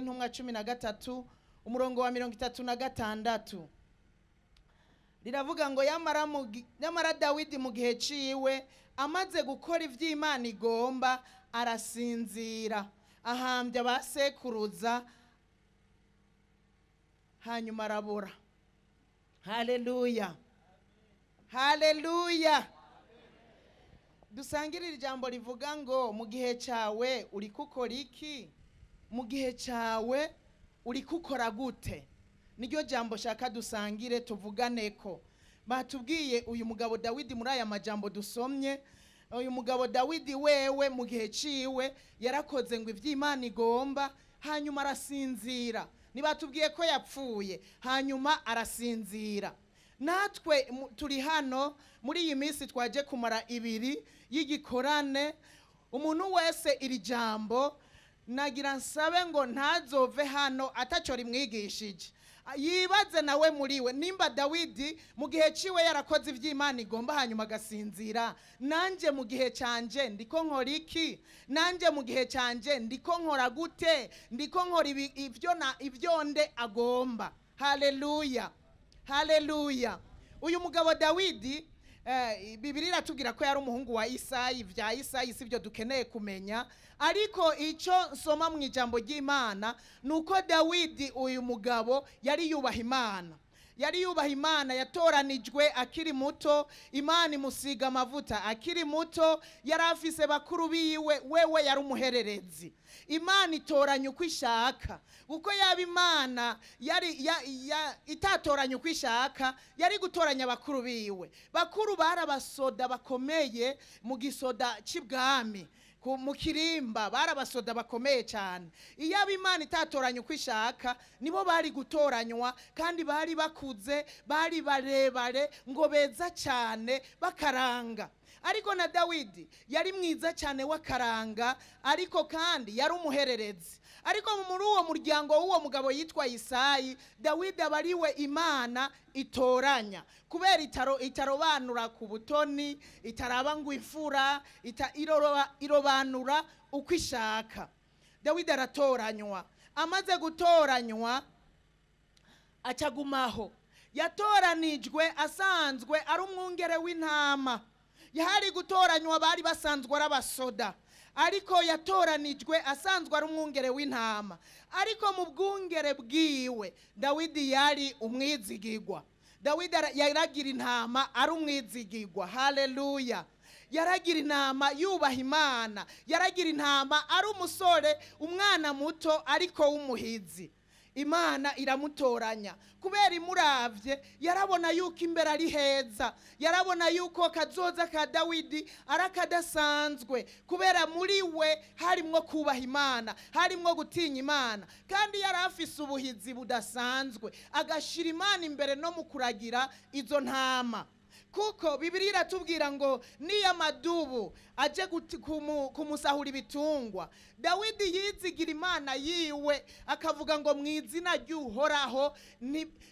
Byakozwe n'Intumwa 13, umurongo wa 36, riravuga ngo: "Yamara Dawidi mu gihe ciwe, amaze gukora ivy'Imana igomba, arasinzira, ahambya ba sekuruza, hanyuma arabora." Haleluya, haleluya! Dusangire iri jambo rivuga ngo: mu gihe cyawe uri gukora iki? Mu gihe cyawe uri gukora gute? Niryo jambo shaka dusangire, tuvugane ko batubwiye uyu mugabo Dawidi. Muri aya majambo dusomye, uyu mugabo Dawidi wewe mu gihe ciwe yarakoze ngo iby'Imana igomba, hanyuma arasinzira. Ntibatubwiye ko yapfuye, hanyuma arasinzira. Natwe turi hano muri iyi minsi twaje kumara 2 y'igikorane. Umuntu wese iri jambo nagira nsabe ngo ntazove hano ataco rimwigishije. Yibaze nawe muri we: nimba Dawidi mu gihe ciwe yarakoze ivy'Imana igomba, hanyuma agasinzira, nanje mu gihe canje ndiko nkora iki? Nanje mu gihe canje ndiko nkora gute? Ndiko nkora ivyo na ivyo nde agomba? Haleluya, haleluya! Uyu mugabo Dawidi, Bibiliya iratubwira ko yari umuhungu wa Isayi. Vya Isayi si byo dukeneye kumenya, ariko icyo nsoma mu ijambo ry'Imana ni uko Dawidi, uyu mugabo, yari yubaha Imana, yari yubaha Imana. Yatoranijwe akiri muto, Imana imusiga amavuta akiri muto. Yari afise bakuru biwe, wewe yari umuhererezi. Imana itoranya uko ishaka, kuko yaba Imana yari itatoranya uko ishaka, yari gutoranya bakuru biwe. Bakuru bari abasoda bakomeye mu gisoda c'ibwami, mu kirimba, bari abasoda bakomeye cyane. Iyo aba Imana itatoranya uko ishaka, nibo bari gutoranywa, kandi bari bakuze, bari barebare ngo beza cyane bakaranga. Ariko na Dawidi yari mwiza cyane w'akaranga, ariko kandi yari umuhererezi. Ariko muri uwo muryango w'uwo mugabo yitwa Isayi, Dawidi aba ari we Imana itoranya, kubera itarobanura ku butoni, itaraba ngo imfura, irobanura uko ishaka. Dawidi aratoranywa. Amaze gutoranywa, acagumaho. Yatoranijwe asanzwe ari umwungere w'intama. Yari gutoranywa bari basanzwe ari abasoda, ariko yatoranijwe asanzwe ari umwungere w'intama. Ariko mu bwungere bwiwe, Dawidi yari umwizigigwa. Dawidi yaragira intama ari umwizigigwa. Haleluya! Yaragira intama yubaha Imana, yaragira intama ari umusore, umwana muto ariko w'umuhizi. Imana iramutoranya kubera imuravye yarabona yuko imbere ari heza, yarabona yuko kazoza ka Dawidi ari akadasanzwe, kubera muri we harimwo kubaha Imana, harimwo gutinya Imana, kandi yari afise ubuhizi budasanzwe, agashira Imana imbere no mu kuragira izo ntama. Kuko Bibiliya iratubwira ngo niyo amadubu aje kumusahura ibitungwa, Dawidi yizigira Imana yiwe, akavuga ngo: "Mu izina ry'Uhoraho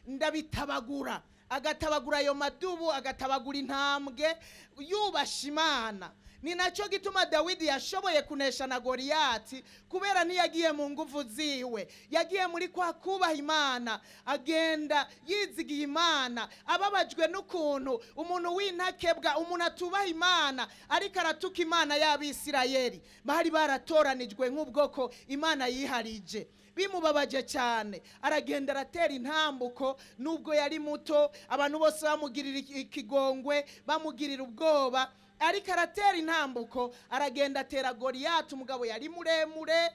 ndabitabagura." Agatabagura ayo madubu, agatabagura intambwe, yubasha Imana. Ni nacyo gituma Dawidi yashoboye kunesha na Goriyati, kubera ntiyagiye mu nguvu ziwe, yagiye muri kwa kubaha Imana, agenda yizigiye Imana, ababajwe n'ukuntu umuntu w'intakebwa, umuntu atubaha Imana, ariko aratuka Imana y'Abisirayeli bari baratoranijwe nk'ubwoko Imana yiharije. Bimubabaje cyane, aragenda aratera intambuko nubwo yari muto, abantu bose bamugirira ikigongwe, bamugirira ubwoba, ariko aratera intambuko, aragenda atera Goriyati. Umugabo yari muremure,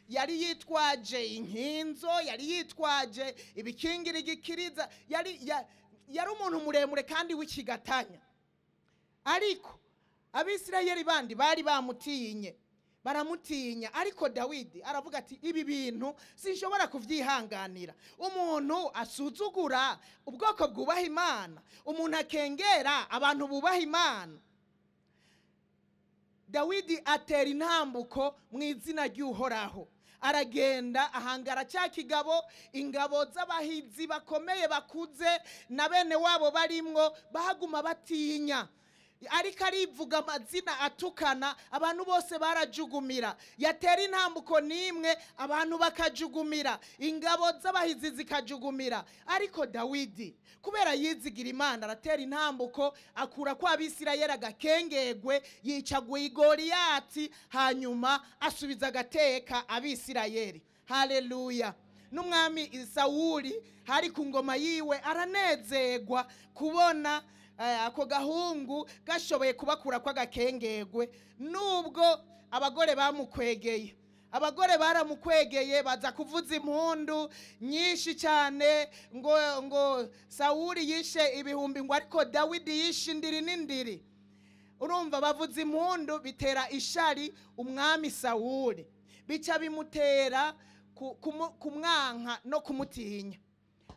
yari yitwaje inkinzo, yari yitwaje ibikingira igikiriza, yari umuntu muremure kandi w'ikigatanya. Ariko Abisirayeli bandi bari bamutinye, baramutinya, ariko Dawidi aravuga ati: "Ibi bintu sinshobora kuvyihanganira. Umuntu asuzugura ubwoko bwubaha Imana, umuntu akengera abantu bubaha Imana." Dawidi atera intambuko mu izina ry'Uhoraho, aragenda ahangara cya kigabo. Ingabo z'abahizi bakomeye bakuze na bene wabo barimwo, bahaguma batinya. Ariko arivuga amazina atukana, abantu bose barajugumira. Yatera intambuko nimwe, abantu bakajugumira, ingabo z'abahizi zikajugumira. Ariko Dawidi kubera yizigira Imana aratera intambuko, akura kwa Abisirayeli agakengegwe, yicaguye Goliyati, hanyuma asubiza agateka Abisirayeli. Haleluya. N'umwami Sawuli hari ku ngoma yiwe aranezerwa kubona ako gahungu gashoboye kubakura kw'agakengegwe, nubwo abagore bamukwegeye. Abagore baramukwegeye baza kuvuza impundu nyinshi cyane ngo Sawuli yishe ibihumbi, ngo ariko Dawidi yishe indiri n'indiri. Urumva bavuza impundu bitera ishari umwami Sawuli, bica bimutera kumwanka no kumutinya.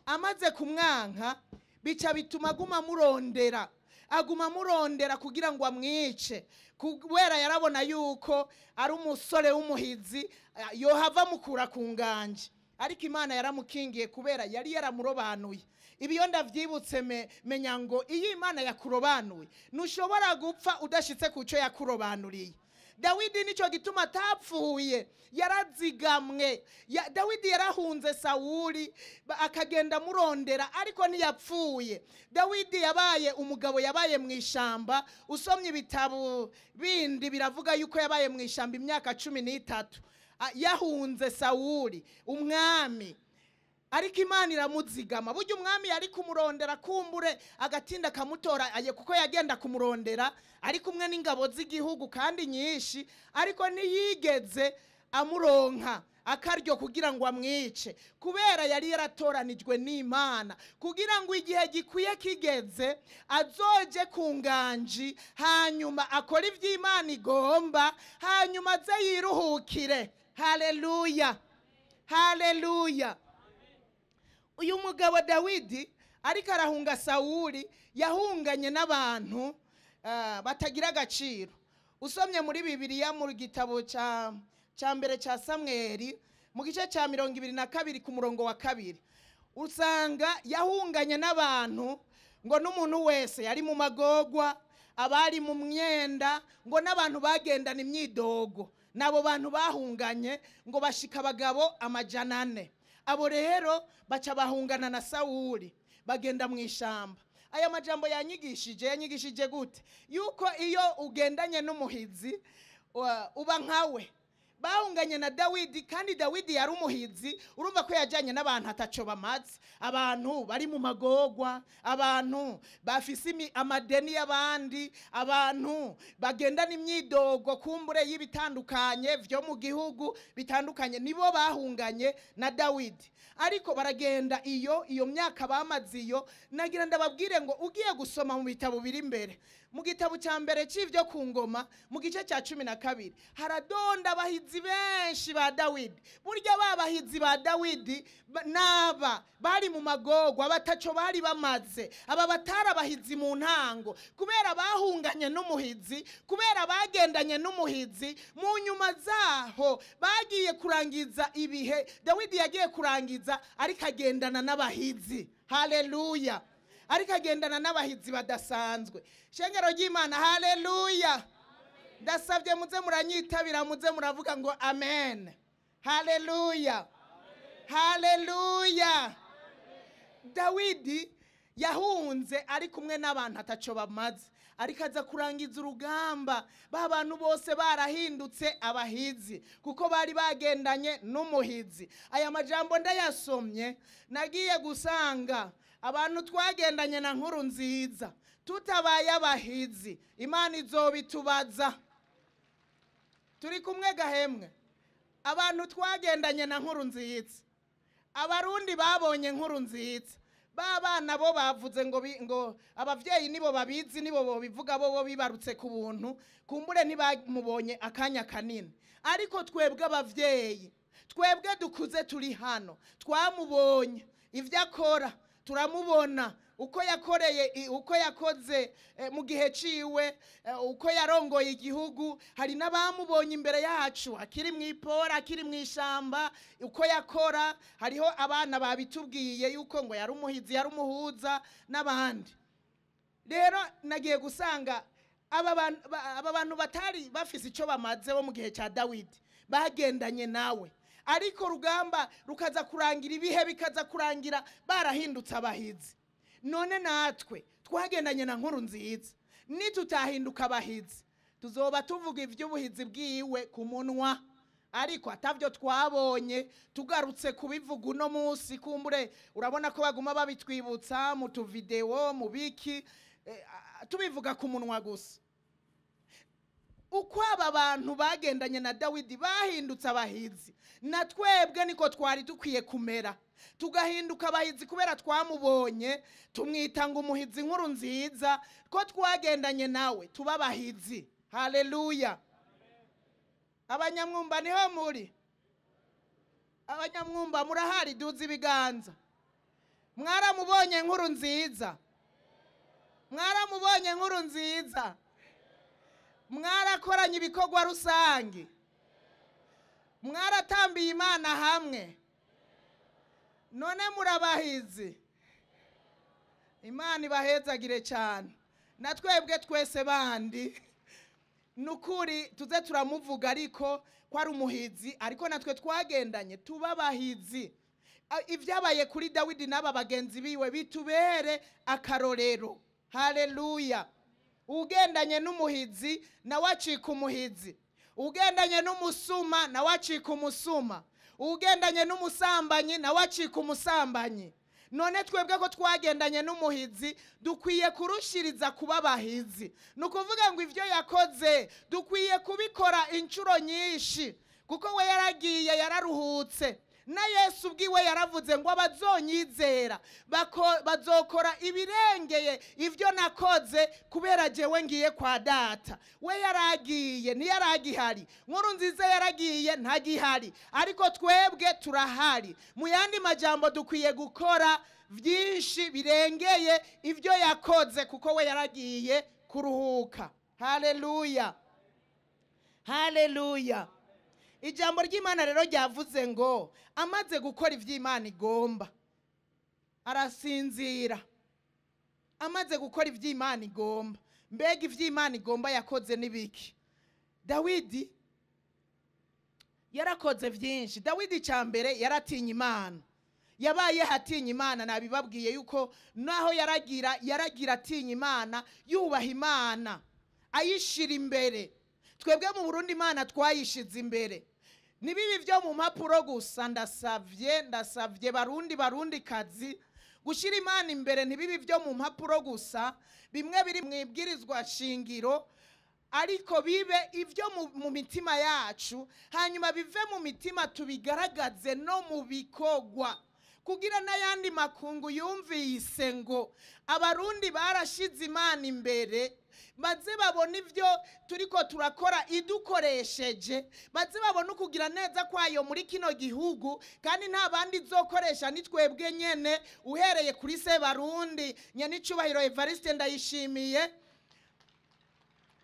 Amaze kumwanka bica bituma aguma murondera, aguma murondera kugira ngo amwice, kubera yarabona yuko ari umusore w'umuhizi yohava mukura ku nganje. Ariko Imana yaramukingiye kubera yari yaramurobanuye. Ibi iyo ndavyibutse menya ngo iyo Imana yakurobanuye ntushobora gupfa udashitse ku cyo yakurobanuriye. Dawidi nico gituma atapfuye, yarazigamwe. Dawidi yarahunze Sawuli akagenda murondera, ariko ntiyapfuye. Dawidi yabaye umugabo, yabaye mu ishamba. Usomye ibitabo bindi biravuga yuko yabaye mu ishamba imyaka 13 yahunze Sawuli umwami. Ariko Imana iramuzigama. Burya umwami yari kumurondera kumbure agatinda kamutora, kuko yagenda kumurondera ari kumwe n'ingabo z'igihugu kandi nyinshi, ariko ntiyigeze amuronka akaryo kugira ngo amwice, kubera yari yaratoranijwe n'Imana kugira ngo igihe gikwiye kigeze azoje ku nganji, hanyuma akora ivy'Imana igomba, hanyuma aze yiruhukire. Haleluya, haleluya. Uyu mugabo Dawidi ariko arahunga Sawuli, yahunganye n'abantu batagira agaciro. Usomye muri Bibiliya mu gitabo cya mbere cya Samweli mu gice cya 22 ku murongo wa 2, usanga yahunganye n'abantu ngo n'umuntu wese yari mu magogwa, abari mu myenda, ngo n'abantu bagendana imyidogo. Nabo bantu bahunganye ngo bashika abagabo 400. Abo rero baca bahungana na Sawuli bagenda mu ishamba. Aya majambo yanyigishije gute? Yuko iyo ugendanye n'umuhizi uba nkawe. Bahunganye na Dawidi, kandi Dawidi yari umuhizi. Urumva ko yajanye n'abantu ataco bamaze, abantu bari mu magogwa, abantu bafise amadeni y'abandi, abantu bagenda n'imyidogo kumbure y'ibitandukanye vyo mu gihugu bitandukanye, nibo bahunganye na Dawidi. Ariko baragenda iyo myaka bamaze iyo. Nagira ndababwire ngo ugiye gusoma mu bitabo biri imbere, mu gitabo cya mbere c'ivyo ku ngoma mu gice cya 12 haradonda abahizi benshi ba Dawidi. Burya babahizi ba Dawidi naba bari mu magogwa, bataco bari bamaze, aba batari abahizi mu ntango, kubera bahunganye n'umuhizi, kubera bagendanye n'umuhizi. Mu nyuma zaho bagiye kurangiza ibihe Dawidi yagiye kurangiza ariko agendana n'abahizi. Haleluya. Ariko agendana n'abahizi badasanzwe. Shengero ry'Imana, haleluya. Ndasabye muze muranyitabira, muze muravuga ngo amen. Haleluya, haleluya. Dawidi yahunze ari kumwe n'abantu ataco bamaze, ariko aza kurangiza urugamba ba bantu bose barahindutse abahizi, kuko bari bagendanye n'umuhizi. Aya majambo ndayasomye, nagiye gusanga abantu twagendanye na Nkuru Nziza tutabaye abahizi, Imana izobitubaza. Turi kumwe gahemwe. Abantu twagendanye na Nkuru Nziza, Abarundi babonye Nkuru Nziza, babana bo bavuze ngo abavyeyi nibo babizi, nibo bobivuga, bo bibarutse ku buntu, kumbure ntibamubonye akanya kanini. Ariko twebwe abavyeyi, twebwe dukuze turi hano, twamubonye ivyo akora, turamubona uko yakoreye, uko yakoze mu gihe ciwe, uko yarongoye igihugu. Hari n'abamubonye imbere yacu akiri mu ipora, akiri mu ishamba, uko yakora. Hariho abana babitubwiye yuko ngo yari umuhizi, yari umuhuza n'abandi. Rero nagiye gusanga Aba bantu batari bafise icyo bamaze bo mu gihe cya Dawidi bagendanye nawe, ariko rugamba rukaza kurangira, ibihe bikaza kurangira barahindutse abahizi. None natwe twagendanye na Nkuru Nziza, nitutahinduka abahizi tuzoba tuvuga iby'ubuhizi bwiwe ku munwa, ariko atavyo twabonye. Tugarutse kubivuga uno munsi, kumbure urabona ko baguma babitwibutsa mu tuvideo mu biki, tubivuga ku munwa gusa. Uko aba bantu bagendanye na Dawidi bahindutse abahizi, na twebwe niko twari dukwiye kumera, tugahinduka abahizi kubera twamubonye, tumwita ngo umuhizi Nkuru Nziza, ko twagendanye nawe tuba abahizi. Haleluya! Abanyamwumba niho muri? Abanyamwumba murahari? Duze ibiganza. Mwaramubonye Nkuru Nziza? Mwaramubonye Nkuru Nziza? Mwarakoranye ibikorwa rusange? Mwaratambiye Imana hamwe? None murabahizi. Imana ibahezagire cyane. Na twebwe twese bandi nukuri tuze turamuvuga ariko ko ari umuhizi, ariko natwe twagendanye tuba abahizi. Ibyabaye kuri Dawidi n'aba bagenzi biwe bitubere akarorero. Haleluya! Ugendanye n'umuhizi nawe acika umuhizi, ugendanye n'umusuma nawe acika umusuma, ugendanye n'umusambanyi nawe acika umusambanyi. None twebwe ko twagendanye n'umuhizi dukwiye kurushiriza kuba abahizi. Ni ukuvuga ngo ibyo yakoze dukwiye kubikora inshuro nyinshi, kuko we yaragiye yararuhutse. Na Yesu ubwiwe yaravuze ngo abazonyizera bazokora ibirengeye ibyo nakoze, kubera jewe ngiye kwa Data. We yaragiye ntiyaragihari, Nkuru Nziza yaragiye ntagihari, ariko twebwe turahari. Mu yandi majambo dukwiye gukora byinshi birengeye ibyo yakoze, kuko we yaragiye kuruhuka. Haleluya, haleluya! Ijambo ry'Imana rero ryavuze ngo amaze gukora iby'Imana igomba arasinzira. Amaze gukora iby'Imana igomba. Mbega iby'Imana igomba yakoze n'ibiki? Dawidi yarakoze byinshi. Dawidi cya mbere yaratinya Imana, yabaye atinya Imana. Nabibabwiye yuko naho yaragira atinya Imana, yubaha Imana, ayishira imbere. Twebwe mu Burundi Imana twayishize imbere. Nibibi byo mu mpapuro gusa. Ndasavye Barundi Barundi kazi gushira Imana imbere, ntibibi byo mu mpapuro gusa, bimwe biri mu ibwirizwa shingiro, ariko bibe ibyo mu mitima yacu, hanyuma bive mu mitima tubigaragaze no mu bikogwa, kugira n'ayandi makungu yumvise ngo Abarundi barashize Imana imbere, maze babone ibyo turiko turakora idukoresheje, maze babone ukugira neza kwayo muri kino gihugu. Kandi nta bandi izokoresha ni twebwe nyene, uhereye kuri se Barundi Nyenicubahiro Evariste Ndayishimiye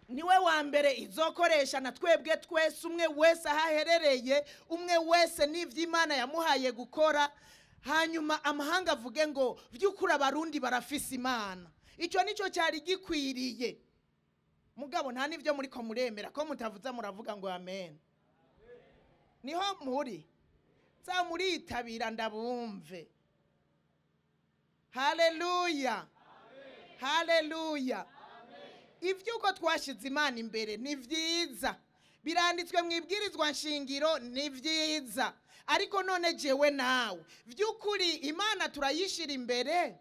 niwe wa mbere izokoresha, na twebwe twese, umwe wese ahaherereye, umwe wese n'ivy'Imana yamuhaye gukora. Hanyuma amahanga avuge ngo by'ukuri Abarundi barafise Imana. Icyo nicyo cyari gikwiriye. Mugabo nta nivyo muri ko muremera, ko mutavuza muravuga ngo amen. Niho muri za muritabira ndabumve. Haleluya, haleluya! Ivyuko twashize Imana imbere ni vyiza, biranditswe mu ibwirizwa nshingiro, ni vyiza, ariko none jewe nawe vy'ukuri Imana turayishira imbere?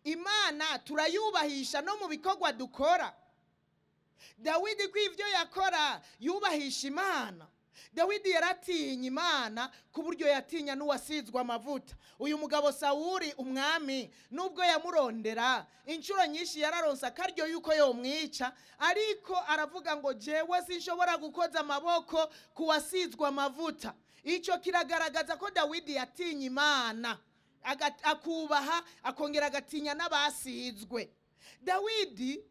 Imana turayubahisha no mu bikorwa dukora? Dawidi ko ivyo yakora yubahisha Imana. Dawidi yaratinya Imana ku buryo yatinya n'uwasizwe amavuta. Uyu mugabo Sawuli umwami, nubwo yamurondera inshuro nyinshi, yararonsa akaryo yuko yomwica, ariko aravuga ngo jewe sinshobora gukoza amaboko ku wasizwe amavuta. Icyo kiragaragaza ko Dawidi yatinya Imana, akubaha, akongera agatinya n'abasizwe. Dawidi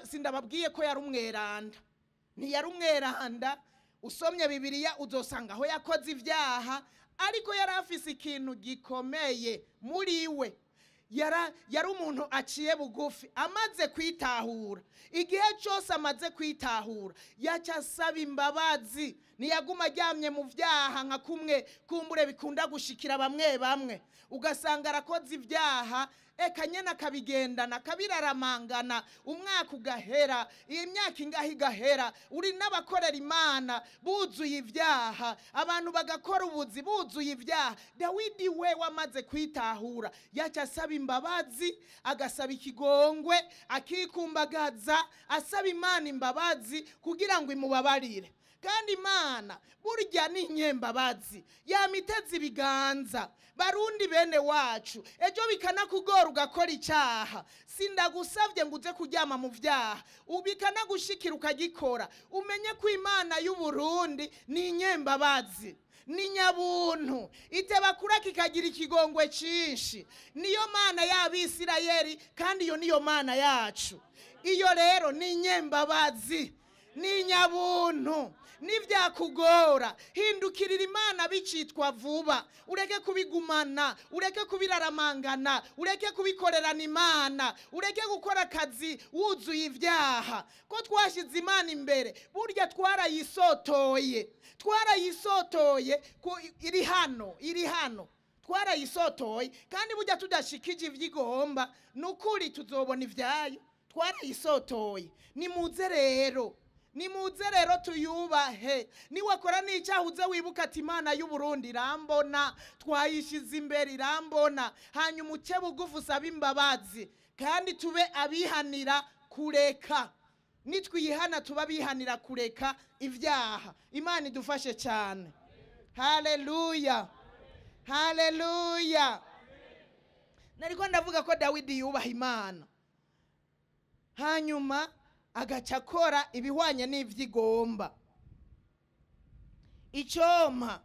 sindababwiye ko yari umweranda? Ntiyari umweranda. Usomye Bibiliya uzosanga aho yakoze ibyaha, ariko yari afise ikintu gikomeye muri we. Yari umuntu aciye bugufi, amaze kwitahura. Igihe cyose amaze kwitahura yaca asaba imbabazi, ntiyaguma aryamye mu byaha nka kumwe kumbure bikunda gushikira bamwe bamwe, ugasanga arakoze ibyaha eka nyene akabigendana akabiraramangana, umwaka ugahera, iyi myaka ingahe igahera, uri n'abakorera Imana buzuye ibyaha, abantu bagakora ubuzi buzuye ibyaha. Dawidi we wamaze kwitahura yaca asaba imbabazi, agasaba ikigongwe, akikumbagaza asaba Imana imbabazi kugira ngo imubabarire. Kandi Imana burya ni inyembabazi, yamiteze ibiganza. Barundi bene wacu, ejo bikanakugora ugakora icyaha, sindagusavye ngo uze kuryama mu vyaha, ubikanagushikira ukagikora, umenye ko Imana y'u Burundi ni inyembabazi, ni nyabuntu, iteba kuraka ikagira ikigongwe cinshi. Niyo Mana y'Abisirayeli, kandi iyo niyo Mana yacu. Iyo rero ni inyembabazi, ni nyabuntu. Nivyakugora hindukirira Imana bicitwa vuba, ureke kubigumana, ureke kubiraramangana, ureke kubikorerana Imana, ureke gukora akazi wuzuye ibyaha. Ko twashize Imana imbere, burya twarayisotoye, twarayisotoye ko iri hano, iri hano, twarayisotoye. Kandi burya tudashikije ivyigomba, nukuri tuzobona ivyayo. Twarayisotoye. Nimuze rero, nimuze rero tuyubahe. Niwakora n'icyaha uze wibuka ati Imana y'u Burundi irambona, twayishize imbere irambona. Hanyuma uce bugufi usabe imbabazi, kandi tube abihanira kureka. Nitwihana tuba abihanira kureka ibyaha. Imana idufashe cyane. Haleluya, haleluya. Nariko ndavuga ko Dawidi yubaha Imana, hanyuma agaca akora ibihwanye n'ivyigomba. Icompa,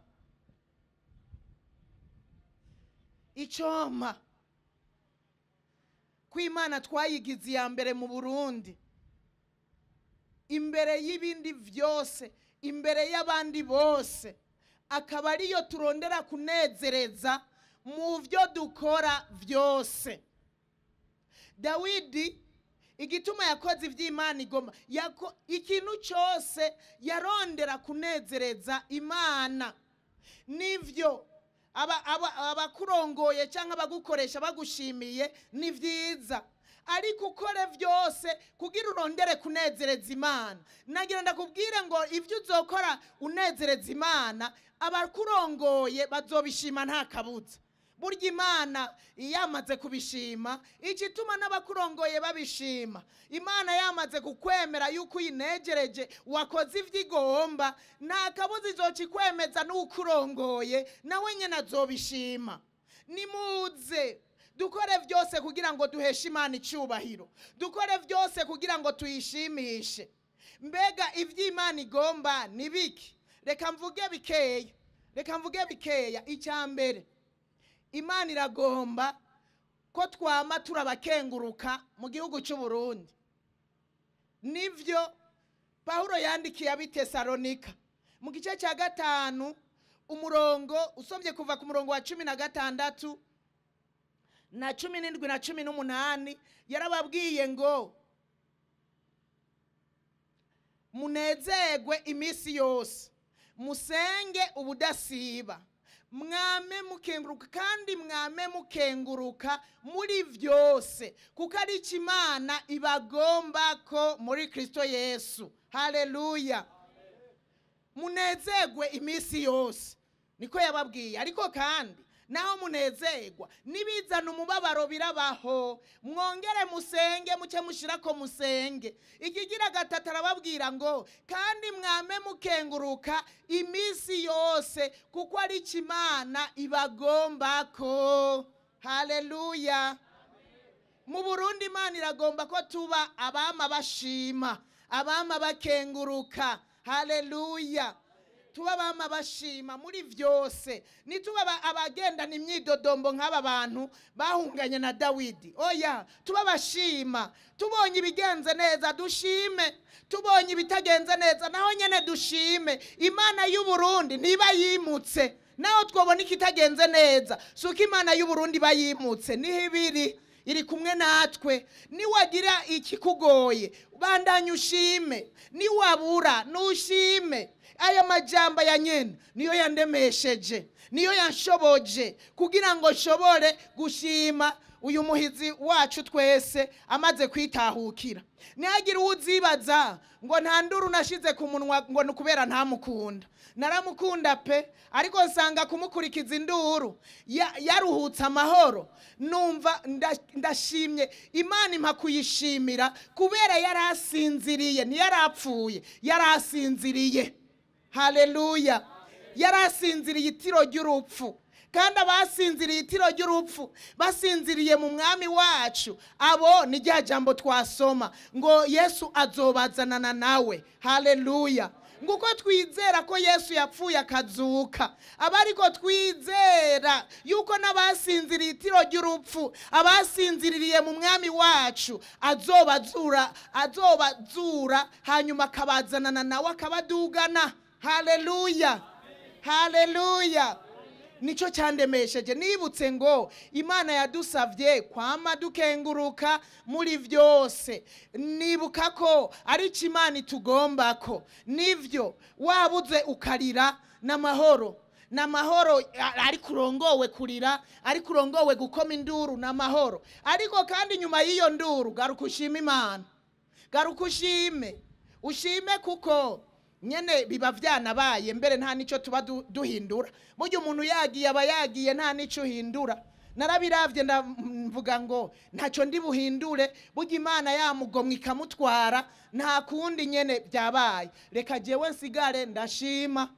icompa ko Imana twayigize iya mbere mu Burundi, imbere y'ibindi vyose, imbere y'abandi bose, akaba ariyo turondera kunezereza mu vyo dukora vyose. Dawidi igituma yakoze ivy'Imana igomba, ikintu cyose yarondera kunezereza Imana. Nivyo abakurongoye cyangwa abagukoresha bagushimiye ni vyiza, ariko ukore vyose kugira urondere kunezereza Imana. Nagira ndakubwire ngo ivyo uzokora unezereza Imana, abakurongoye bazobishima nta kabuza. Burya Imana yamaze kubishima, igituma n'abakurongoye babishima. Imana yamaze kukwemera yuko uyinegereje, wakoze ivyigomba, nta kabuza izokikwemeza n'ukurongoye nawe nyene azobishima. Nimuze dukore vyose kugira ngo duheshe Imana icubahiro, dukore vyose kugira ngo tuyishimishe. Mbega ivy'Imana igomba ni biki? Reka mvuge bikeya, reka mvuge bikeya. Icya mbere, Imana iragomba ko twama turabakenguruka mu gihugu cy'u Burundi. Nivyo Paulo yandikiye ab'Itesalonika mu gice cya 5, umurongo usomye kuva ku murongo wa 16 na 17 na 18, yarababwiye ngo munezerwe iminsi yose, musenge ubudasiba, mwame mukenguruka, kandi mwame mukenguruka muri vyose, kuko ari Imana ibagomba ko muri Kristo Yesu. Haleluya. Munezerwe iminsi yose, niko yababwiye. Ariko kandi naho munezerwa nibizana umubabaro birabaho, mwongere musenge, muce mushirako musenge. Ikigira gatatu arababwira ngo kandi mwame mukenguruka iminsi yose, kuko ari Imana ibagomba ko. Haleluya. Mu Burundi Imana iragomba ko tuba abama bashima, abama bakenguruka. Haleluya. Tuba abama bashima muri vyose, nituba abagendana imyidodombo nk'aba bantu bahunganye na Dawidi. Oya, tuba bashima. Tubonye ibigenze neza dushime, tubonye ibitagenze neza naho nyene dushime. Imana y'u Burundi ntiba yimutse, Naho twabona ikitagenze neza, suko Imana y'u Burundi bayimutse, niho ibiri, iri kumwe natwe. Niwagira ikikugoye bandanye ushime, niwabura nushime. Aya majambo ya nyene niyo yandemesheje, niyo yanshoboje kugira ngo nshobore gushima uyu muhizi wacu twese amaze kwitahukira. Ntihagire uwuzibaza ngo nta nduru nashize ku munwa ngo ni ukubera ntamukunda. Naramukunda pe, ariko nsanga kumukurikiza induru yaruhutse amahoro. Numva ndashimye Imana, impa kuyishimira kubera yarasinziriye, ntiyarapfuye, yarasinziriye. Haleluya! Yarasinziriye itiro ry'urupfu. Kandi abasinziriye itiro ry'urupfu basinziriye mu mwami wacu, abo ni rya jambo twasoma ngo Yesu azobazanana nawe. Haleluya! Nguko twizera ko Yesu yapfuye akazuka, abariko twizera yuko n'abasinziriye itiro ry'urupfu, abasinziriye mu mwami wacu, azobazura, azobazura hanyuma akabazanana nawe akabadugana. Haleluya! Haleluya! Nico cyandemesheje, nibutse ngo Imana yadusavye kwama dukenguruka muri vyose. Nibuka ko ari ico Imana itugombako. Nivyo wabuze ukarira n'amahoro, n'amahoro, ariko urongowe kurira, ariko urongowe gukoma induru n'amahoro. Ariko kandi nyuma y'iyo nduru garuka ushime Imana, garuka ushime, ushime kuko nyene biba vyanabaye mbere nta nico tuba duhindura. Burya umuntu yagiye aba yagiye, nta nico uhindura. Narabiravye ndavuga ngo ntaco ndi buhindure, burya Imana yamugomwe ikamutwara, nta kundi nyene byabaye. Reka jewe nsigare ndashima.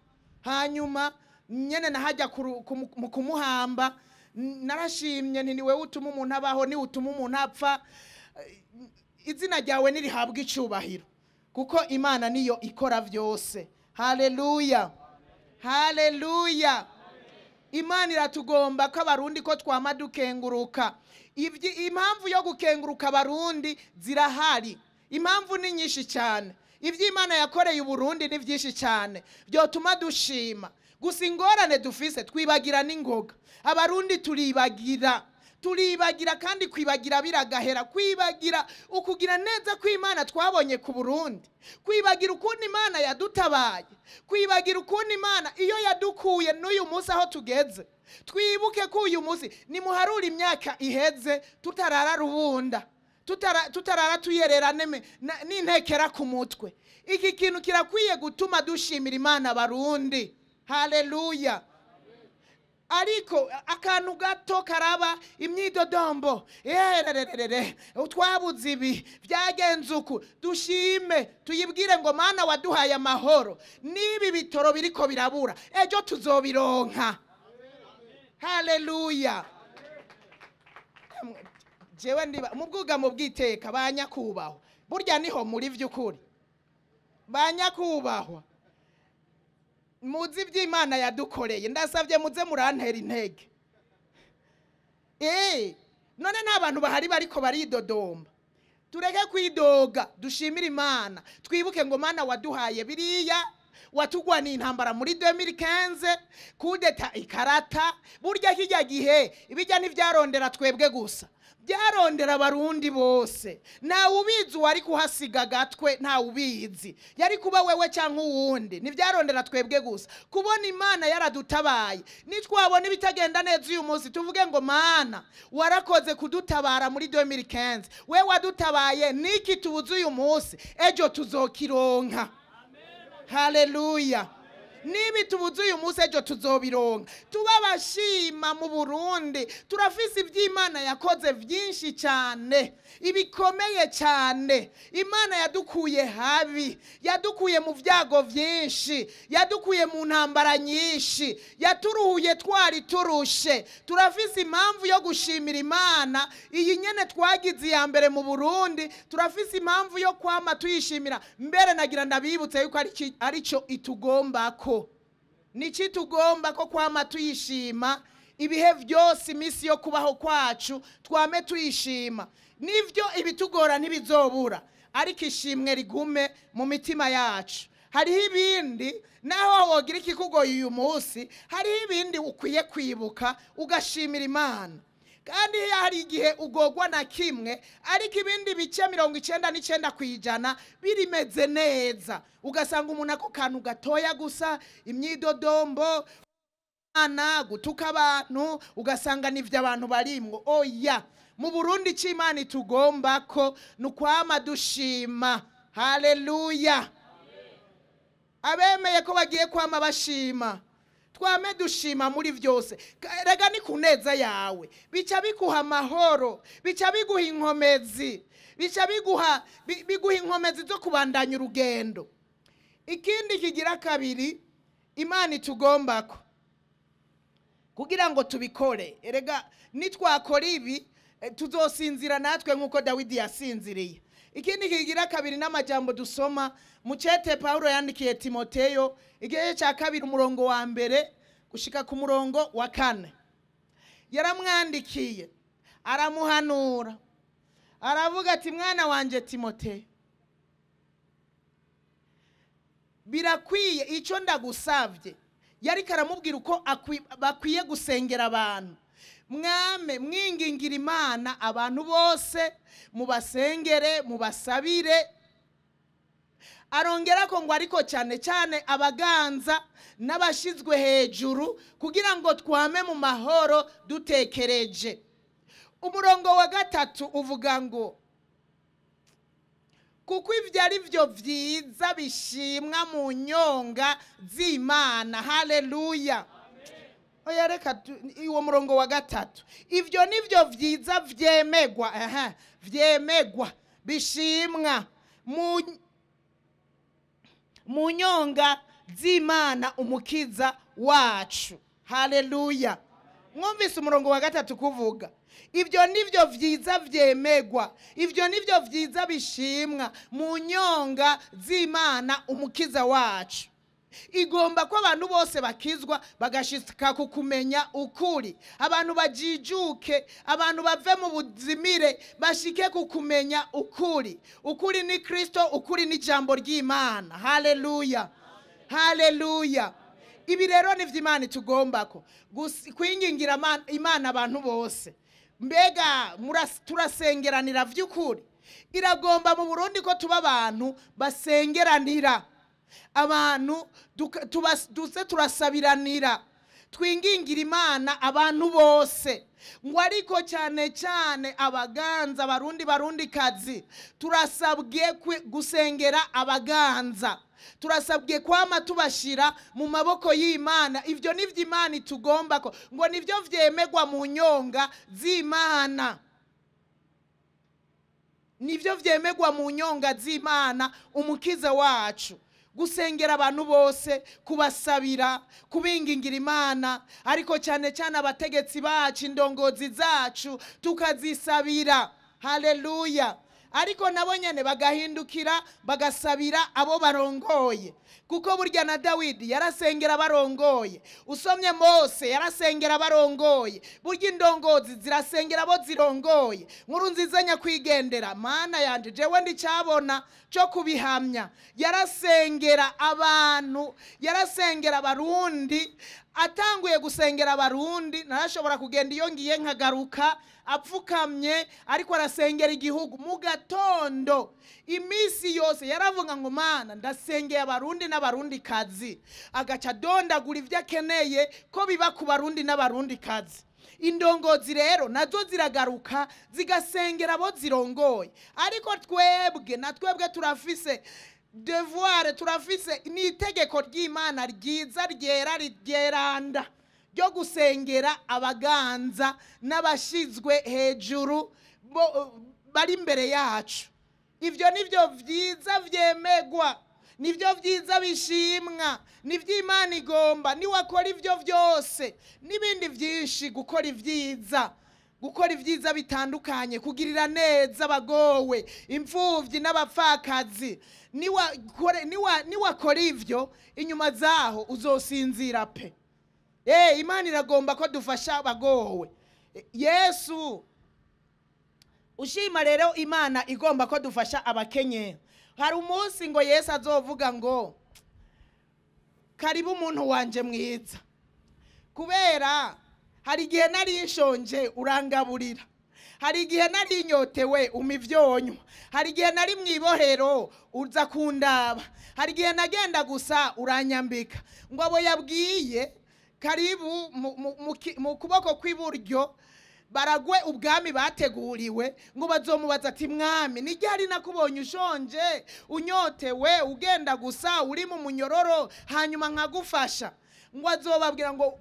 Hanyuma nyene nahajya mu kumuhamba, narashimye nti ni wewe utuma umuntu abaho, ni utuma umuntu apfa, izina ryawe nirihabwa icubahiro, kuko Imana niyo ikora vyose. Haleluya! Haleluya! Imana iratugomba ko abarundi ko twama dukenguruka. Impamvu yo gukenguruka abarundi zirahari, impamvu ni nyinshi cyane. Ivyo Imana yakoreye Uburundi ni vyinshi cyane byotuma dushima. Gusa ingorane dufise, twibagira n'ingoga. Abarundi turibagira, turibagira, kandi kwibagira biragahera. Kwibagira ukugira neza kw'Imana twabonye ku Burundi, kwibagira ukuntu Imana yadutabaye, kwibagira ukuntu Imana iyo yadukuye n'uyu munsi aho tugeze. Twibuke ko uyu munsi nimuharura imyaka iheze tutarara rubunda, tutarara tuyerera n'intekera ku mutwe. Iki kintu kirakwiye gutuma dushimira Imana abarundi. Haleluya! Ariko akantu gato karaba imyidodombo, erererere twabuze ibi, byagenze uku. Dushime, tuyibwire ngo Mana waduhaye amahoro, nibi bitoro biriko birabura ejo tuzobironka. Haleluya! Jewe ndiba mu bwugamo bw'iteka, ba nyakubahwa, burya niho muri vy'ukuri ba nyakubahwa muzi iby'Imana yadukoreye. Ndasabye muze murantera intege. None nta bantu bahari bariko baridodomba. Tureke kwidoga, dushimire Imana, twibuke ngo Mana waduhaye biriya, watugwaniye intambara muri 2015, kudeta ikarata. Burya kijya gihe ibijya ntivyarondera twebwe gusa, byarondera abarundi bose. Ntawe ubizi uwari kuhasiga agatwe, ntawe ubizi, yari kuba wewe cyangwa uwundi. Ntibyarondera twebwe gusa. Kubona Imana yaradutabaye, nitwabona ibitagenda neza uyu munsi tuvuge ngo Mana warakoze kudutabara muri 2015, we wadutabaye, niki tubuze uyu munsi ejo tuzokironka. Haleluya! Nibi tubuze uyu munsi ejo tuzobironka. Tuba abashima mu Burundi, turafise iby'Imana yakoze byinshi cyane, ibikomeye cyane. Imana yadukuye habi, yadukuye mu byago byinshi, yadukuye mu ntambara nyinshi, yaturuhuye twari turushe. Turafise impamvu yo gushimira Imana. Iyi nyene twagize iya mbere mu Burundi, turafise impamvu yo kwama tuyishimira. Mbere nagira ndabibutse yuko arico itugombako, niki tugomba ko kwama tuyishima ibihe byose, iminsi yo kubaho kwacu twame tuyishima. Nivyo ibitugora ntibizobura, ariko ishimwe rigume mu mitima yacu. Hariho ibindi naho wogira ikikugoye uyu munsi, hariho ibindi ukwiye kwibuka ugashimira Imana. Kandi hari igihe ugogwa na kimwe, ariko ibindi bice 99% birimeze neza, ugasanga umuntu ako kantu gatoya gusa, imyidodombo, ana gutuka abantu, ugasanga nivyo abantu barimwo. Oya, mu Burundi c'Imana itugomba ko nukwama dushima. Haleluya. Abemeye ko bagiye kwama bashima, twame dushima muri vyose. Rega ni kuneza yawe, bica biguha amahoro, bica biguha inkomezi, bica biguha inkomezi zo kubandanya urugendo. Ikindi kigira kabiri Imana itugombako kugira ngo tubikore, erega nitwakora ibi tuzosinzira natwe nkuko Dawidi yasinziriye. Ikindi kigira kabiri n'amajambo dusoma mu cete Paulo yandikiye Timoteyo igice cya 2 umurongo wa 1 gushika ku murongo wa 4. Yaramwandikiye aramuhanura, aravuga ati mwana wanje Timoteyo, birakwiye icyo ndagusavye. Yari karamubwira uko bakwiye gusengera abantu. Mwame mwingingira Imana abantu bose, mubasengere, mubasabire. Arongera ko ngo ariko cyane cyane abaganza n'abashizwe hejuru, kugira ngo twame mu mahoro dutekereje. Umurongo wa 3 uvuga ngo kuko ivyo ari vyo vyiza bishimwa mu nyonga z'Imana. Haleluya. Oya, reka uwo murongo wa 3, ivyo nivyo vyiza vyemegwa, vyemegwa bishimwa mu nyonga z'Imana umukiza wacu. Haleluya. Mwumvise umurongo wa 3 kuvuga ivyo nivyo vyiza vyemegwa, ivyo nivyo vyiza bishimwa mu nyonga z'Imana umukiza wacu. Igomba ko abantu bose bakizwa bagashika ku kumenya ukuri, abantu bajijuke, abantu bave mu buzimire bashike ku kumenya ukuri. Ukuri ni Kristo, ukuri ni jambo ry'Imana. Haleluya. Haleluya. Ibi rero ni vy'Imana tugombako kwingingira Imana abantu bose. Mbega turasengeranira vy'ukuri? Iragomba mu Burundi ko tuba abantu basengeranira, abantu duze turasabiranira, twingingira Imana abantu bose. Ngo ariko cyane cyane abaganza, Barundi Barundi kazi, turasabwe gusengera abaganza, turasabwe kwama tubashira mu maboko y'Imana. Ivyo nivyo Imana itugomba ko ngo nivyo vyemegwa mu nyonga z'Imana, nivyo vyemegwa mu nyonga z'Imana umukiza wacu. Gusengera abantu bose, kubasabira, kubingingira Imana, ariko cyane cyane abategetsi bacu, indongozi zacu tukazisabira. Haleluya. Ariko nabo nyene bagahindukira bagasabira abo barongoye, kuko burya na Dawidi yarasengera barongoye, usomye Mose yarasengera barongoye. Burya indongozi zirasengera abo zirongoye. Nkuru nziza nyakwigendera, mana yanje jewe ndicabona cyo kubihamya, yarasengera abantu, yarasengera Abarundi. Atanguye gusengera Abarundi, narashobora kugenda iyo ngiye nkagaruka apfukamye, ariko arasengera igihugu mu gatondo imisi yose. Yaravuga ngo mana ndasengeye Abarundi n'Abarundi kazi, agaca dondagura ivyo akeneye ko biba ku Barundi n'Abarundi kazi. Indongozi rero nazo ziragaruka zigasengera abo zirongoye. Ariko twebwe na twebwe turafise devoir, turafise ni itegeko ry'Imana ryiza ryera ryeranda ryo gusengera abaganza n'abashizwe hejuru bari imbere yacu. Ivyo nivyo vyiza vyemegwa, nivyo vyiza bishimwa, nivyo Imana igomba. Niwakora ivyo vyose n'ibindi vyinshi, gukora ivyiza, gukora ivyiza bitandukanye, kugirira neza abagowe, imfuvyi n'abapfakazi, niwakora ivyo, inyuma zaho uzosinzira pe. Imana iragomba ko dufasha abagowe. Yesu ushima rero Imana igomba ko dufasha abakenye. Hari umunsi ngo Yesu azovuga ngo Karibu umuntu wanje mwiza, kubera hari igihe nari nshonje urangaburira, hari igihe nari nyotewe umpa ivyonywa, hari igihe nari mw'ibohero uza kundaba, hari igihe nagenda gusa uranyambika. Ngo abo yabwiye karibu mu kuboko kw'iburyo baragwe ubwami bateguriwe, ngo bazomubaza ati mwami, ni ryari nakubonye ushonje, unyotewe, ugenda gusa, uri mu munyororo, hanyuma nkagufasha? Ngo azobabwira ngo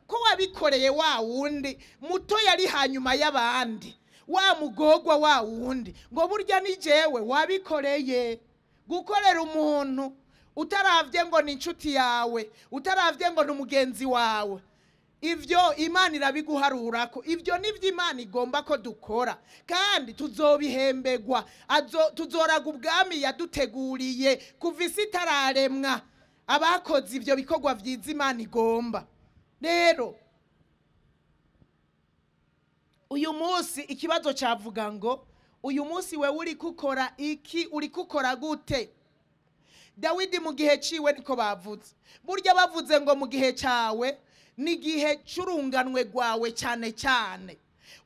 ko wabikoreye wa wundi muto yari hanyuma y'abandi, wa mugogwa wa wundi, ngo burya ni jewe wabikoreye. Gukorera umuntu utaravye ngo ni inshuti yawe, utaravye ngo ni umugenzi wawe, ivyo Imana irabiguharurako. Ivyo nivyo Imana igomba ko dukora, kandi tuzobihembegwa. Tuzoraga ubwami yaduteguriye kuva isi itararemwa, abakoze ivyo bikorwa vyiza Imana igomba. Rero uyu munsi ikibazo cavuga ngo uyu munsi wewe uri gukora iki, uri gukora gute? Dawidi mu gihe ciwe niko bavuze. Burya bavuze ngo mu gihe cawe ni gihe c'urunganwe rwawe cyane cyane.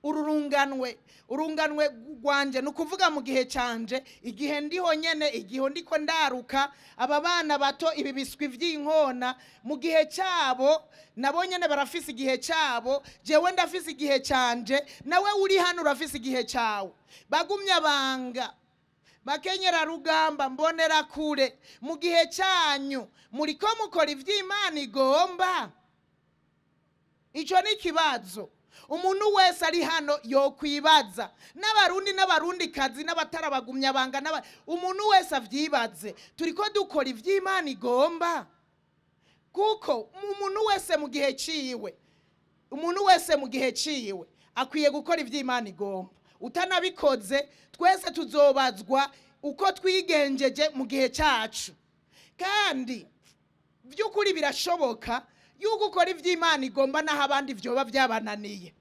Ururunganwe, urunganwe rwanje ni ukuvuga mu gihe canje, igihe ndiho nyene, igihe ndiko ndaruka, aba bana bato ibi biswi vy'inkona mu gihe cyabo nabo nyene barafise igihe cyabo, jewe ndafise igihe canje, nawe uri hano urafise igihe cawe. Bagumya banga bakenyera rugamba mbonera kure, mu gihe cyanyu muriko mukora ivy'Imana igomba. Ico ni ikibazo umuntu wese ari hano yokwibaza, n'abarundi n'abarundikazi n'abatarabagumya banga, umuntu wese avyibaze, turiko dukora ivy'Imana igomba? Kuko umuntu wese mu gihe ciwe, umuntu wese mu gihe ciwe akwiye gukora ivy'Imana igomba. Utanabikoze twese tuzobazwa uko twigenjeje mu gihe cyacu. Kandi by'ukuri birashoboka yuko ukora ivy'Imana igomba naho abandi vyoba vyabananiye.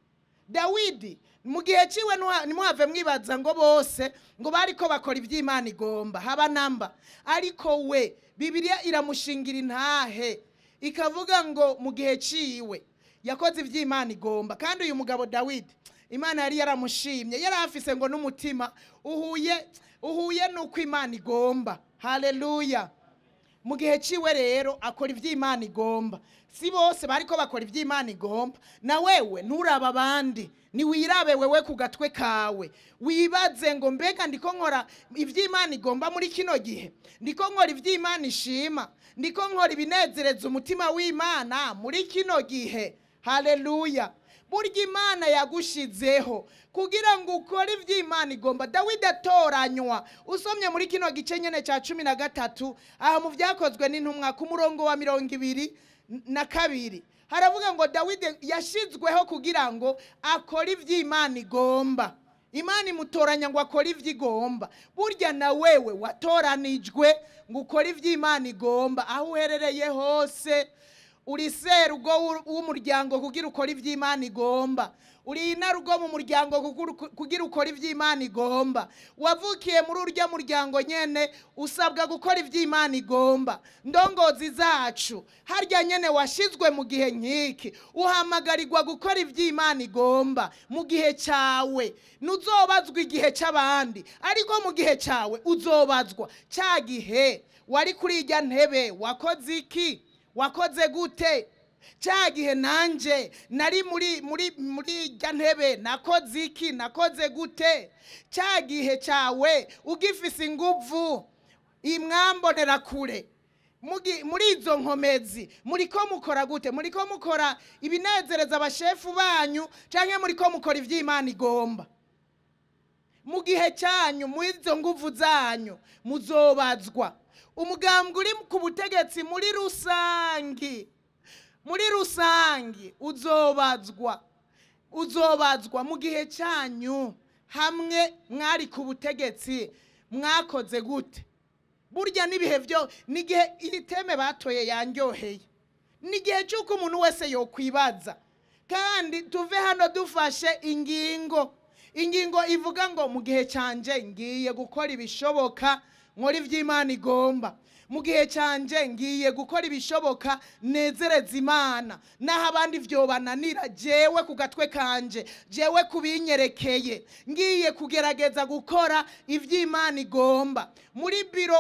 Dawidi mu gihe ciwe ntimuhave mwibaza ngo bose ngo bariko bakora ivy'Imana igomba, haba namba. Ariko we Bibiliya iramushingira intahe ikavuga ngo mu gihe ciwe yakoze ivy'Imana igomba. Kandi uyu mugabo Dawidi Imana yari yaramushimye, yari afise ngo n'umutima uhuye n'uko Imana igomba. Haleluya. Mu gihe ciwe rero akora ivy'Imana igomba. Si bose bariko bakora ivy'Imana igomba. Na wewe nturaba abandi, ni wirabe wewe ku gatwe kawe, wibaze ngo mbega ndiko nkora ivy'Imana igomba muri kino gihe, ndiko nkora ivy'Imana ishima, ndiko nkora ibinezereza umutima w'Imana muri kino gihe. Haleluya. Burya Imana yagushizeho kugira ngo ukore ivy'Imana igomba. Dawidi atoranywa, usomye muri kino gice nyene ca 13 aha mu vyakozwe n'intumwa ku murongo wa 22 haravuga ngo Dawidi yashizweho kugira ngo akore ivy'Imana igomba. Imana imutoranya ngo akore ivy'igomba. Burya na wewe watoranijwe ngo ukore ivy'Imana igomba aho uherereye hose. Uri serugo w'umuryango kugira ukore ivy'Imana igomba, uri inarugo mu muryango kugira ukore ivy'Imana igomba, wavukiye muri urya muryango nyene usabwa gukora ivy'Imana igomba. Ndongozi zacu harya nyene washizwe mu gihe nkiki, uhamagarirwa gukora ivy'Imana igomba mu gihe cawe. Ntuzobazwa igihe c'abandi, ariko mu gihe cawe uzobazwa. Ca gihe wari kuri irya ntebe wakoze iki? Wakoze gute? Ca gihe nanje nari muri muri muri irya ntebe nakoze iki? Nakoze gute? Ca gihe cawe ugifise inguvu imwambonera kure muri izo nkomezi muriko mukora gute? Muriko mukora ibinezereza abashefu banyu canke muriko mukora ivy'Imana igomba? Mu gihe cyanyu muri izo nguvu zanyu muzobazwa. Umugambwe uri ku butegetsi muri rusangi, muri rusangi uzobazwa, uzobazwa mu gihe cyanyu hamwe mwari ku butegetsi mwakoze gute? Burya n'ibihe byo n'igihe iri teme batoye yanyoheye, n'igihe cy'uko umuntu wese yokwibaza. Kandi tuve hano dufashe ingingo, ingingo ivuga ngo mu gihe canje ngiye gukora ibishoboka nkora ivy'Imana igomba. Mu gihe canje ngiye gukora ibishoboka nezereza Imana, naho abandi vyobananira, jewe ku gatwe kanje, jewe kubinyerekeye, ngiye kugerageza gukora ivy'Imana igomba. Muri biro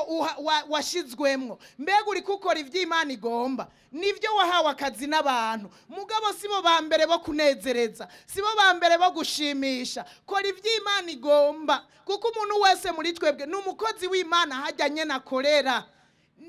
washizwemwo, mbega uri gukora ivy'Imana igomba? Nivyo wahawe akazi n'abantu, mugabo sibo ba mbere bo kunezereza, sibo ba mbere bo gushimisha. Kora ivy'Imana igomba, kuko umuntu wese muri twebwe ni umukozi w'Imana hajya nyene akorera.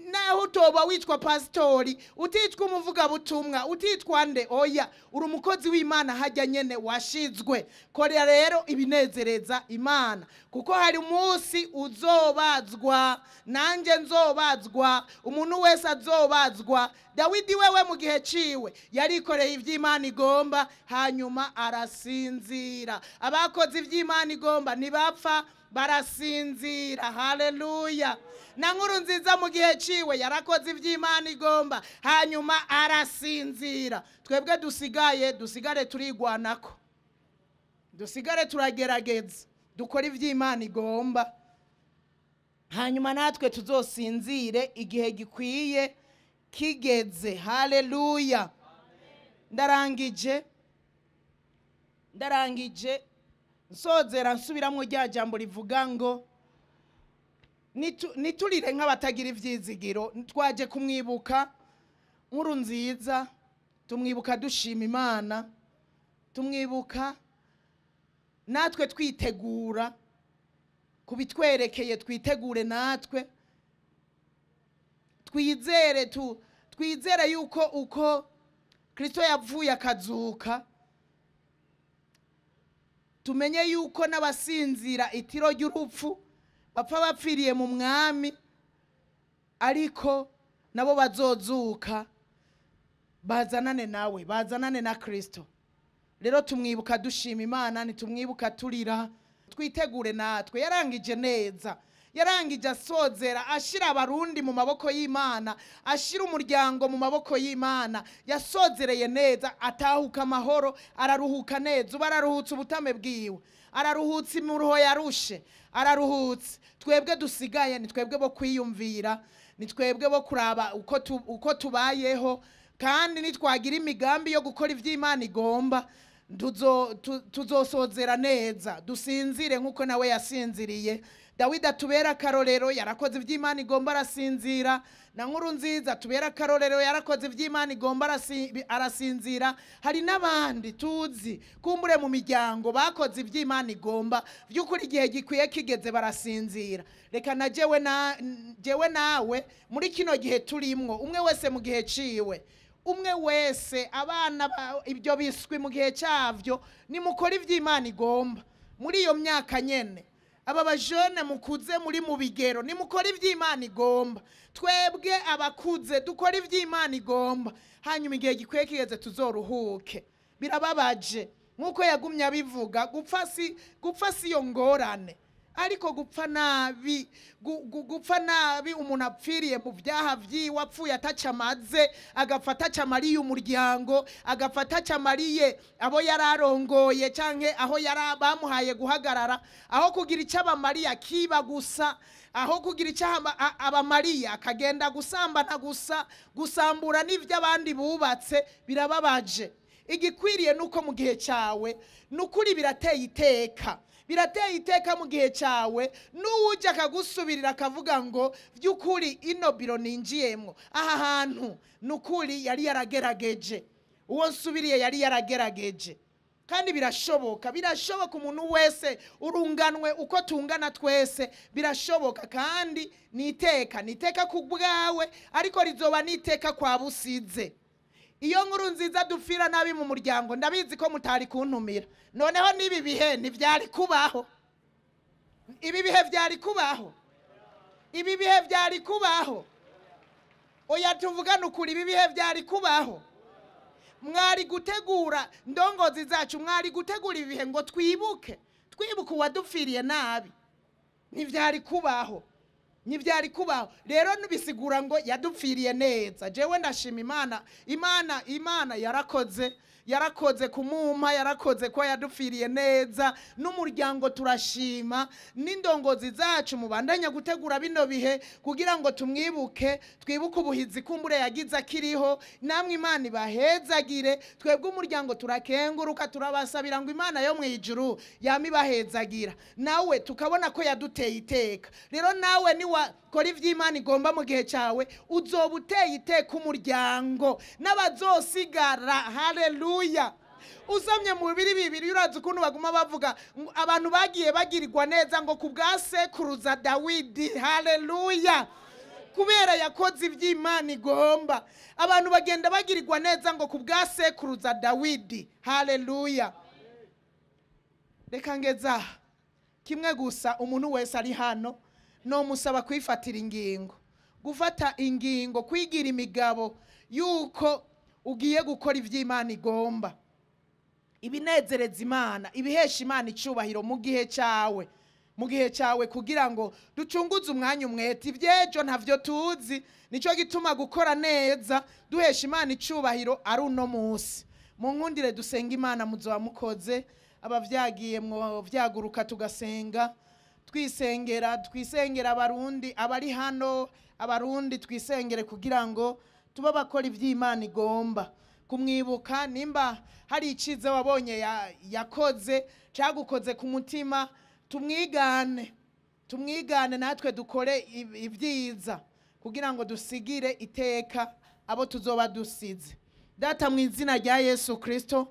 Naho utoba witwa pastori, utitwa umuvugabutumwa, utitwa nde, oya, uri umukozi w'Imana hajya nyene washizwe. Korera rero ibinezereza Imana, kuko hari umunsi uzobazwa, nanje nzobazwa, umuntu wese azobazwa. Dawidi wewe mu gihe ciwe yarikoreye ivy'Imana igomba, hanyuma arasinzira. Abakoze ivy'Imana igomba ntibapfa, barasinzira. Haleluya. Na nkuru nziza mu gihe ciwe yarakoze ivy'Imana igomba, hanyuma arasinzira. Twebwe dusigaye, dusigare turigwanako, dusigare turagerageza dukora ivy'Imana igomba, hanyuma natwe tuzosinzire igihe gikwiye kigeze. Haleluya. Ndarangije nsozera nsubiramwo rya jambo rivuga ngo niturire nk'abatagira ivyizigiro. Twaje kumwibuka nkuru nziza, tumwibuka dushima Imana, tumwibuka natwe twitegura kubitwerekeye, twitegure natwe twizere, twizere yuko uko Kristo yapfuye akazuka, tumenye yuko n'abasinzira itiro ry'urupfu bapfa bapfiriye mu mwami, ariko nabo bazozuka bazanane nawe, bazanane na Kristo. Rero tumwibuka dushima Imana, nitumwibuka turira, twitegure natwe. Yarangije neza, yarangije asozera, ashira abarundi mu maboko y'Imana, ashira umuryango mu maboko y'Imana. Yasozereye neza, atahuka amahoro, araruhuka neza. Ubu araruhutse ubutame bwiwe, araruhutse imuruho yarushe, araruhutse. Twebwe dusigaye ni twebwe bo kwiyumvira, ni twebwe bo kuraba uko tubayeho, kandi nitwagira imigambi yo gukora ivy'Imana igomba, tuzosozera neza, dusinzire nkuko nawe yasinziriye. Dawidi atubera akarorero, yarakoze ivy'Imana igomba arasinzira. Na nkuru nziza tubera akarorero, yarakoze ivy'Imana igomba arasinzira. Hari n'abandi tuzi kumbure mu miryango bakoze ivy'Imana igomba, vy'ukuri igihe gikwiye kigeze barasinzira. Reka na jewe nawe muri kino gihe turimwo, umwe wese mu gihe ciwe, umwe wese abana ibyo biswi mu gihe cyavyo, nimukora ivy'Imana igomba muri iyo myaka nyene. Aba bajene mukuze muri mu bigero, nimukora ivy'Imana igomba. Twebwe abakuze dukora ivy'Imana igomba, hanyuma igihe gikwiye kigeze tuzoruhuke. Birababaje nkuko yagumye abivuga, gupfa si yo ngorane, ariko gupfa nabi, gupfa nabi umuntu apfiriye mu byaha vyiwe, apfuye atacamaze, agapfa atacamariye umuryango, agapfa atacamariye abo yararongoye canke aho bamuhaye guhagarara, aho kugira icyo abamariye akiba gusa, aho kugira icyo abamariye akagenda gusambana gusa, gusambura n'ivyo abandi bubatse. Birababaje. Igikwiriye nuko mu gihe cyawe nukuri birateye iteka, birateye iteka mu gihe cyawe, n'uwujya akagusubirira akavuga ngo by'ukuri ino biro ninjiyemwo, aha hantu nukuri yari yaragerageje, uwo nsubiriye yari yaragerageje. Kandi birashoboka, birashoboka umuntu wese urunganwe uko tungana twese, birashoboka. Kandi niteka, niteka ku bwawe, ariko rizoba niteka kwa busize. Iyo nkuru nziza dupfira nabi mu muryango, ndabizi ko mutari kuntumira. Noneho n'ibi bihe ntivyari kubaho, ibi bihe vyari kubaho, ibi bihe vyari kubaho. Oya tuvugane ukuri, ibi bihe vyari kubaho. Mwari gutegura ndongozi zacu, mwari gutegura ibi bihe ngo twibuke, twibuke uwadupfiriye nabi. Ntivyari kubaho, ntivyari kubaho. Rero nibisigura ngo yadupfiriye neza. Jewe ndashima Imana, Imana, Imana yarakoze, Yarakoze kumumpa, yarakoze ko yadupfiriye neza, n'umuryango turashima, n'indongozi zacu mubandanya gutegura bino bihe kugira ngo tumwibuke, twibuke ubuhizi kumbure yagize akiriho. Namwe Imana ibahezagire. Twebwe umuryango turakenguruka, turabasabira ngo Imana yo mu ijuru yamibahezagira. Nawe tukabona ko yaduteye iteka. Rero nawe niwakora ivy'Imana igomba mu gihe cyawe, uzoba uteye iteka umuryango n'abazosigara. Haleluya. Usomye mu bibiri bibiri urazi ukuntu baguma bavuga abantu bagiye bagirirwa neza ngo ku bwa sekuruza Dawidi. Haleluya. Kubera yakoze iby'Imana igomba, abantu bagenda bagirirwa neza ngo ku bwa sekuruza Dawidi. Haleluya. Reka ngeza kimwe gusa, umuntu wese ari hano no musaba kwifatira ingingo, gufata ingingo, kwigira imigabo yuko ugiye gukora iby'Imana igomba, ibinezereza Imana, ibihesha Imana icubahiro mu gihe cyawe, mu gihe cyawe, kugira ngo ducunguze umwanya umwete. Ibyejo ntavyo tuzi, nico gituma gukora neza duhesha Imana icubahiro ari uno munsi. Mu nkundire dusenga Imana, muzoba mukoze. Abavyagiye mwo vyaguruka tugasenga, twisengera, twisengera abarundi abari hano, abarundi twisengere kugira ngo tuba bakora iby'Imana igomba. Kumwibuka, nimba hari iciza wabonye yakoze cyagukoze ku mutima, tumwigane, tumwigane natwe dukore ibyiza kugira ngo dusigire iteka abo tuzoba dusize. Data, mu izina rya Yesu Kristo,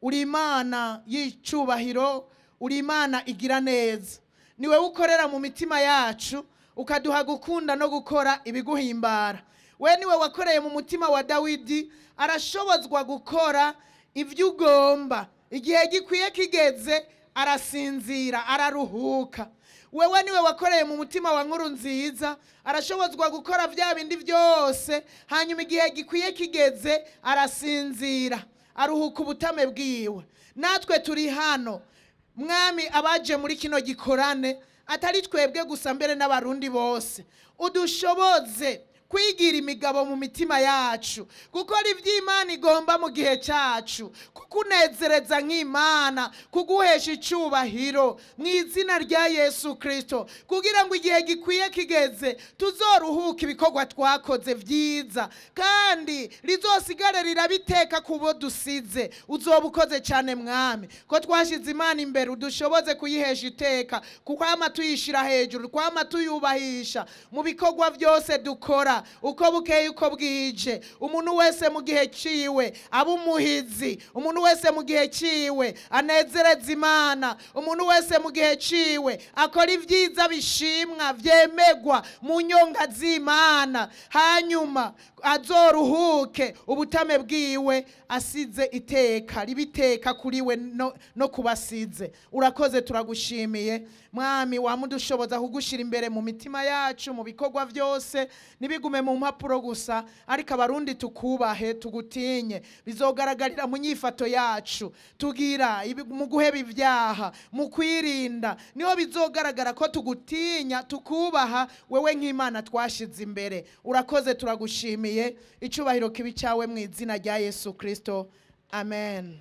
uri Imana y'icubahiro, uri Imana igira neza. Niwe ukorera mu mitima yacu, ukaduha gukunda no gukora ibiguhimbara. We niwe wakoreye mu mutima wa Dawidi, arashobozwa gukora ibyo ugomba. Igihe gikwiye kigeze arasinzira, araruhuka. Wewe niwe wakoreye mu mutima wa Nkuru Nziza, arashobozwa gukora bya bindi byose, hanyuma igihe gikwiye kigeze arasinzira, aruhuka ubutame bwiwe. Natwe turi hano Mwami, abaje muri kino gikorane, atari twebwe gusa, mbere n'abarundi bose, udushoboze kwigira imigabo mu mitima yacu, gukora iby'Imana igomba mu gihe cyacu, kukunezereza nk'Imana, kuguhesha icubahiro mu izina rya Yesu Kristo, kugira ngo igihe gikwiye kigeze tuzoruhuke ibikorwa twakoze vyiza, kandi rizosigare rirabiteka kubo dusize. Uzoba ukoze cyane Mwami, ko twashize Imana imbere, udushoboze kuyihesha iteka, kukwama tuyishira hejuru, kwama tuyubahisha mu bikorwa byose dukora, uko bukeye uko bwije. Umuntu wese mu gihe ciwe abe umuhizi, umuntu wese mu gihe ciwe anezereza Imana, umuntu wese mu gihe ciwe akora ibyiza bishimwa vyemegwa mu nyonga z'Imana, hanyuma azoruhuke ubutame bwiwe asize iteka ribiteka kuri we no kubasize. Urakoze, turagushimiye Mwami, wamudushoboza kugushira imbere mu mitima yacu, mu bikorwa byose, nibigume mu mpapuro gusa, ariko abarundi tukubahe, tugutinye. Bizogaragarira mu nyifato yacu tugira mu guheba ibyaha, mu kwirinda, niho bizogaragara ko tugutinya, tukubaha wewe nk'Imana twashize imbere. Urakoze, turagushimiye. Icubahiro kibi cyawe mu izina rya Yesu Kristo, amen.